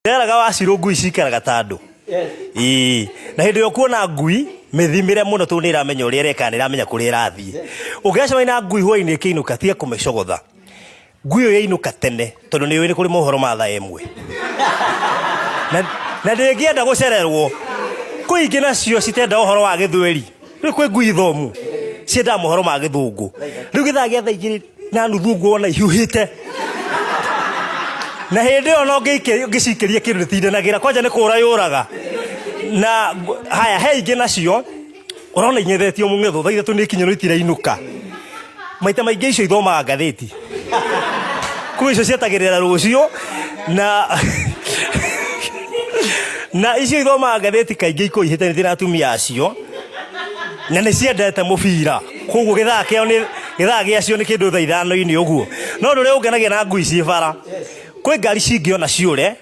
Nderaga wacirũ ngui cikaraga ta andũ. Ĩĩ. Na hĩndĩ ĩrĩa ũkuona ngui, mĩthimĩre mũno tondũ nĩ ĩramenya ũrĩa ĩreka na nĩ ĩramenya kũrĩa ĩrathiĩ. Ũngĩgacemania na ngui hwainĩ ĩkĩinũka, tiga kũmĩcogotha. Ngui ĩyo yainũka tene tondũ nĩ yũĩ nĩ kũrĩ mohoro ma thaa ĩmwe. Na, na ndĩngĩenda gũcererwo. Kwĩ ingĩ nacio citenda ũhoro wa gĩthweri. Rĩu kwĩ ngui thomu ciendaga mohoro ma gĩthũngũ. Rĩu gĩthaa gĩa thaa igĩrĩ na nuthu nguona ihiũhĩte. Na hĩndĩ ĩyo no ngĩcikĩria kĩndũ ndĩtindanagĩra kwanja nĩ kũra yũraga. Na haya he ingĩ nacio ũrona ing'ethetio mũng'etho thaa ithatũ nĩ ikinyĩrwo itirainũka. Maita maingĩ icio ithomaga ngathĩti. Kwĩ icio cietagĩrĩra rũciũ na na icio ithomaga ngathĩti kaingĩ ikoragwo ihĩtanĩtie na atumia acio na nĩ ciendete mũbira koguo gĩthaa kĩao nĩ gĩthaa gĩacio nĩ kĩndũ thaa ithano-inĩ ũguo. No ũndũ ũrĩa ũngenagia na ngui ciĩ bara, kwĩ ngari cingĩona ciũre.